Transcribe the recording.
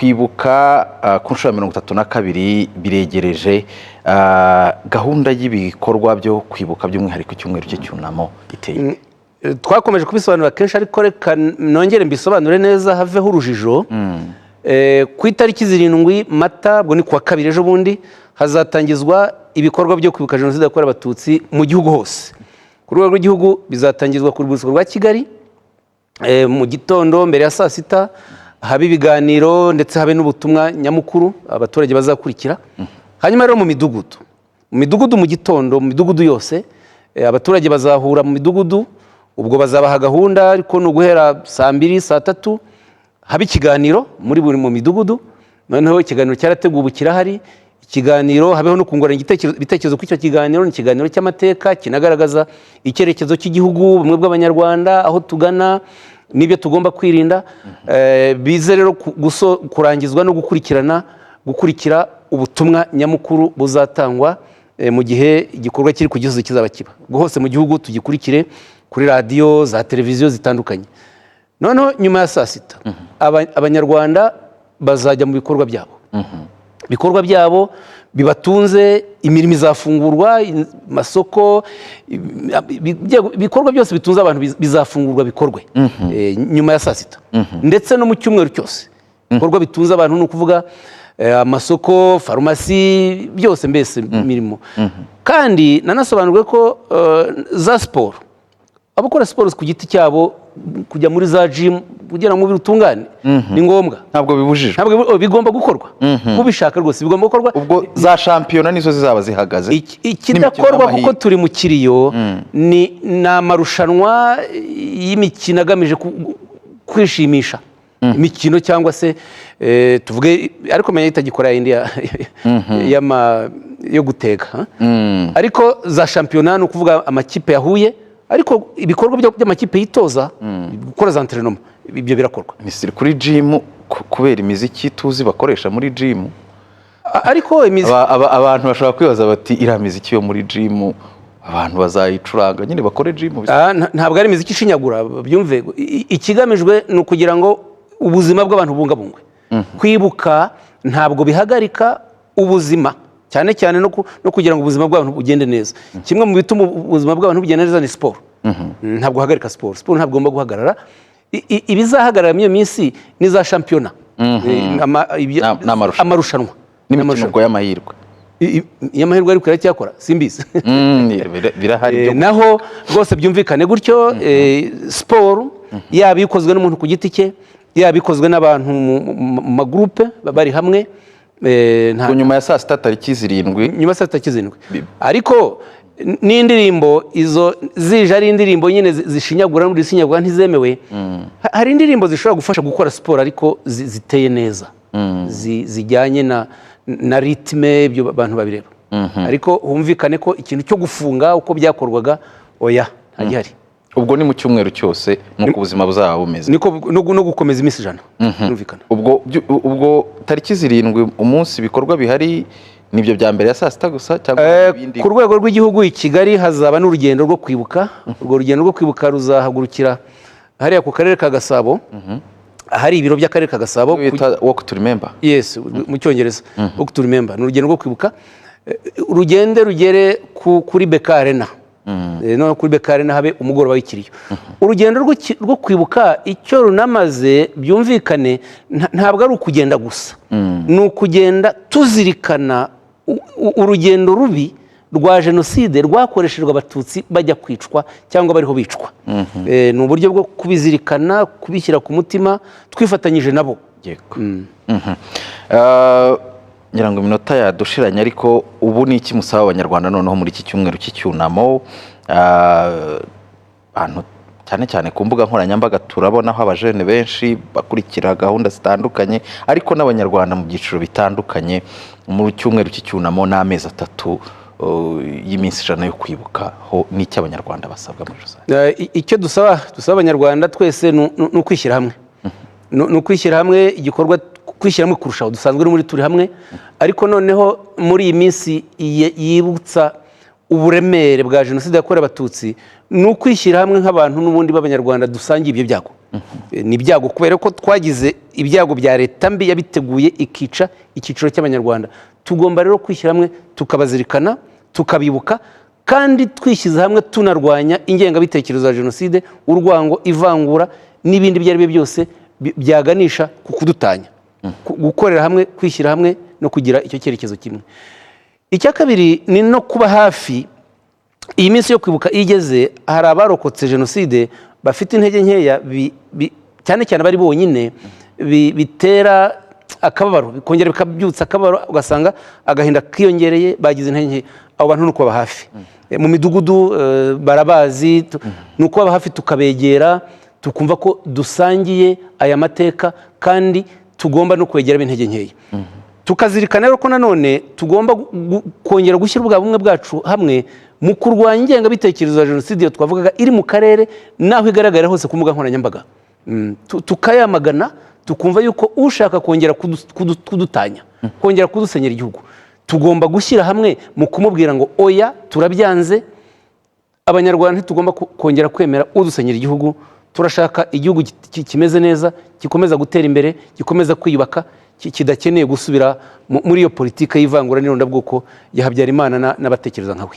Kwibuka ku nshuro ya 32 biregereje. Gahunda y'ibikorwa byo kwibuka, by'umwihariko icyumweru cy'icyunamo, iteye? Twakomeje kubisobanura kenshi, ariko reka nongere mbisobanure neza haveho urujijo. Ku itariki 7 Mata, ubwo ni kuwa kabiri ejo bundi, hazatangizwa ibikorwa byo kwibuka Jenoside yakorewe Abatutsi mu gihugu hose. Ku rwego rw'igihugu bizatangizwa ku rwibutso rwa Kigali mu gitondo mbere ya saa sita, habe ibiganiro ndetse habe n'ubutumwa nyamukuru abaturage bazakurikira. Hanyuma rero mu midugudu mu gitondo, mu midugudu yose, abaturage bazahura mu midugudu. Ubwo bazabaha gahunda, ariko ni uguhera saa 2, saa 3 habe ikiganiro muri buri mu midugudu. Noneho ikiganiro cyarateguwe, ubu kirahari ikiganiro, habeho no kungurana ibitekerezo kuri icyo kiganiro. Ni ikiganiro cy'amateka kinagaragaza icyerekezo cy'igihugu, ubumwe bw'Abanyarwanda, aho tugana n'ibyo tugomba kwirinda. Bize rero kurangizwa no gukurikirana, gukurikira ubutumwa nyamukuru buzatangwa mu gihe igikorwa kiri ku Gisozi kizaba kiba. Ubwo hose mu gihugu tugikurikire kuri radiyo, za televiziyo zitandukanye. Noneho nyuma ya saa sita Abanyarwanda bazajya mu bikorwa byabo, ibikorwa byabo bibatunze. Imirimo izafungurwa, amasoko, ibikorwa byose bitunze abantu bizafungurwa bikorwe nyuma ya saa sita, ndetse no mu cyumweru cyose. Ibikorwa bitunze abantu ni ukuvuga amasoko, farumasi, byose mbese imirimo. Kandi nanasobanurwe ko za siporo, abakora siporo ku giti cyabo, kujya muri za jimu kugira ngo umubiri utungane ni ngombwa. Ntabwo bibujijwe? Ntabwo bigomba gukorwa, ubishaka rwose bigomba gukorwa. Ubwo za shampiyona nizo zizaba zihagaze? Ikidakorwa n'imikino kuko y'amahirwe. turi mu kiriyo ni amarushanwa y'imikino agamije kwishimisha, imikino cyangwa se tuvuge, ariko menya itagikora yindi yo gutega, ha? Ariko za shampiyona ni ukuvuga amakipe yahuye, ariko ibikorwa by'amakipe yitoza, gukora za entraînement, ibyo birakorwa. Misiri kuri jimu, kubera imiziki tuzi bakoresha muri jimu, Ariko abantu bashobora kwibaza bati: "Iriya miziki yo muri jimu abantu bazayicuranga nyine bakore jimu?" Ntabwo ari imiziki ishinyagura, byumve. Ikigamijwe ni ukugira ngo ubuzima bw'abantu bubungabungwe. Kwibuka ntabwo bihagarika ubuzima, cyane cyane no kugira ngo ubuzima bw'abantu bugende neza. Kimwe mu bituma ubuzima bw'abantu bugenda neza ni siporo. Ntabwo uhagarika siporo, siporo ntabwo igomba guhagarara. Ibizahagarara muri iyo minsi ni za shampiyona, N'amarushanwa. Amarushanwa. N'imikino Amarushanwa. ubwo y'amahirwe? Iy'amahirwe ariko iracyakora, simbizi. Birahari byo. Naho rwose byumvikane gutyo, siporo yaba ikozwe n'umuntu ku giti cye, yaba ikozwe n'abantu mu magurupe bari hamwe, Ubwo nyuma ya saa sita tariki 7? Nyuma ya saa sita 7. Ariko n'indirimbo izo zije ari indirimbo nyine zishinyagura, n'ubundi zishinyagura ntizemewe. Hari indirimbo zishobora gufasha gukora siporo, ariko ziteye neza, zijyanye na rythme, ibyo abantu babireba. Ariko humvikane ko ikintu cyo gufunga uko byakorwaga, oya, ntagihari. Ubwo ni mu cyumweru cyose, nuko ubuzima buzaba bumeze? Niko no gukomeza iminsi 100 birumvikana. Ubwo tariki 7, umunsi ibikorwa bihari nibyo bya mbere ya saa sita gusa cyangwa ibindi? Ku rwego rw'igihugu i Kigali hazaba n'urugendo rwo kwibuka. Urwo rugendo rwo kwibuka ruzahagurukira hariya ku karere ka Gasabo, ahari ibiro by'akarere ka Gasabo. Bita Walk to Remember? Yes, mu Cyongereza Walk to Remember, ni urugendo rwo kwibuka. Rugende rugere kuri BK Arena. No kuri BK Arena habe umugoroba w'ikiriyo. Urugendo rwo kwibuka icyo runamaze, byumvikane, ntabwo ari ukugenda gusa, ni ukugenda tuzirikana urugendo rubi rwa jenoside rwakoreshejwe Abatutsi bajya kwicwa cyangwa bariho bicwa. Ni uburyo bwo kubizirikana, kubishyira ku mutima twifatanyije nabo. Yego. Ngira ngo iminota yadushiranye, ariko ubu ni iki musaba Abanyarwanda noneho muri iki cyumweru cy'icyunamo? Abantu cyane cyane ku mbuga nkoranyambaga turabonaho abajene benshi bakurikira gahunda zitandukanye, ariko n'Abanyarwanda mu byiciro bitandukanye, mu cyumweru cy'icyunamo n'amezi 3 y'iminsi 100 yo kwibuka, ho n'icyo Abanyarwanda basabwa muri rusange? Icyo dusaba Abanyarwanda twese ni ukwishyira hamwe. Ni ukwishyira hamwe, igikorwa kwishyira hamwe kurushaho. Dusanzwe no muri turi hamwe, ariko noneho muri iyi minsi yibutsa uburemere bwa Jenoside yakorewe Abatutsi, ni ukwishyira hamwe nk'abantu n'ubundi b'Abanyarwanda dusangiye ibyo byago. Ni ibyago kubera ko twagize ibyago bya leta mbi yabiteguye ikica icyiciro cy'Abanyarwanda. Tugomba rero kwishyira hamwe, tukabazirikana, tukabibuka, kandi twishyize hamwe tunarwanya ingengabitekerezo ya jenoside, urwango, ivangura n'ibindi ibyo ari byo byose byaganisha ku kudutanya. Gukorera hamwe, kwishyira hamwe no kugira icyo cyerekezo kimwe. Icya kabiri ni no kuba hafi. Iyi minsi yo kwibuka iyo igeze, hari abarokotse jenoside bafite intege nkeya, cyane cyane bari bonyine, bitera akababaro, bikongera bikabyutsa akababaro, ugasanga agahinda kiyongereye, bagize intege nke. Abo bantu ni ukubaba hafi. Mu midugudu barabazi, ni ukubaba hafi, tukabegera, tukumva ko dusangiye aya mateka kandi tugomba no kwegera ab'intege nkeya. Tukazirikana rero ko nanone tugomba kongera gushyira ubwa bumwe bwacu hamwe mu kurwanya ingengabitekerezo ya jenoside iyo twavugaga iri mu karere n'aho igaragara hose ku mbuga nkoranyambaga. Tukayamagana, tukumva yuko ushaka kongera kudutanya, kongera kudusenyera igihugu, tugomba gushyira hamwe mu kumubwira ngo oya, turabyanze. Abanyarwanda ntitugomba kongera kwemera udusenyera igihugu. Turashaka igihugu kimeze neza, gikomeza gutera imbere, gikomeza kwiyubaka, kidakeneye gusubira muri iyo politiki y'ivangura n'irondabwoko ya Habyarimana n'abatekereza nka we.